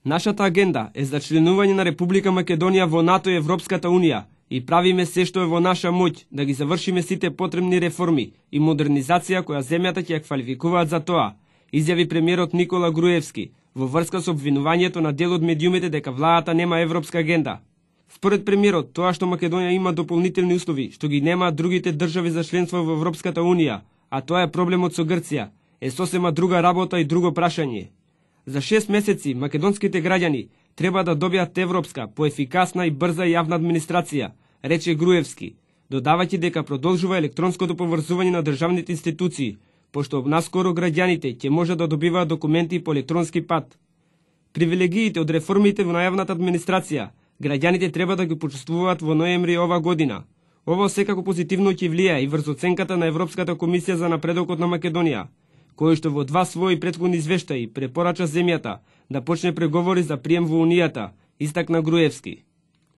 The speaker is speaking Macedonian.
Нашата агенда е за членување на Република Македонија во НАТО и Европската Унија и правиме се што е во наша моќ да ги завршиме сите потребни реформи и модернизација која земјата ќе ја квалификуваат за тоа, изјави премиерот Никола Груевски во врска со обвинувањето на дел од медиумите дека владата нема европска агенда. Според премиерот, тоа што Македонија има дополнителни услови што ги немаат другите држави за членство во Европската Унија, а тоа е проблемот со Грција, е сосема друга работа и друго прашање. За 6 месеци македонските граѓани треба да добијат европска, поефикасна и брза јавна администрација, рече Груевски, додавајќи дека продолжува електронското поврзување на државните институции, пошто наскоро граѓаните ќе може да добиваат документи по електронски пат. Привилегиите од реформите во најавната администрација, граѓаните треба да ги почувствуваат во ноември ова година. Ова секако позитивно ќе влијае и врз оценката на Европската комисија за напредокот на Македонија, кој што во 2 своји претходни извештаи препорача земјата да почне преговори за прием во Унијата, истакна Груевски.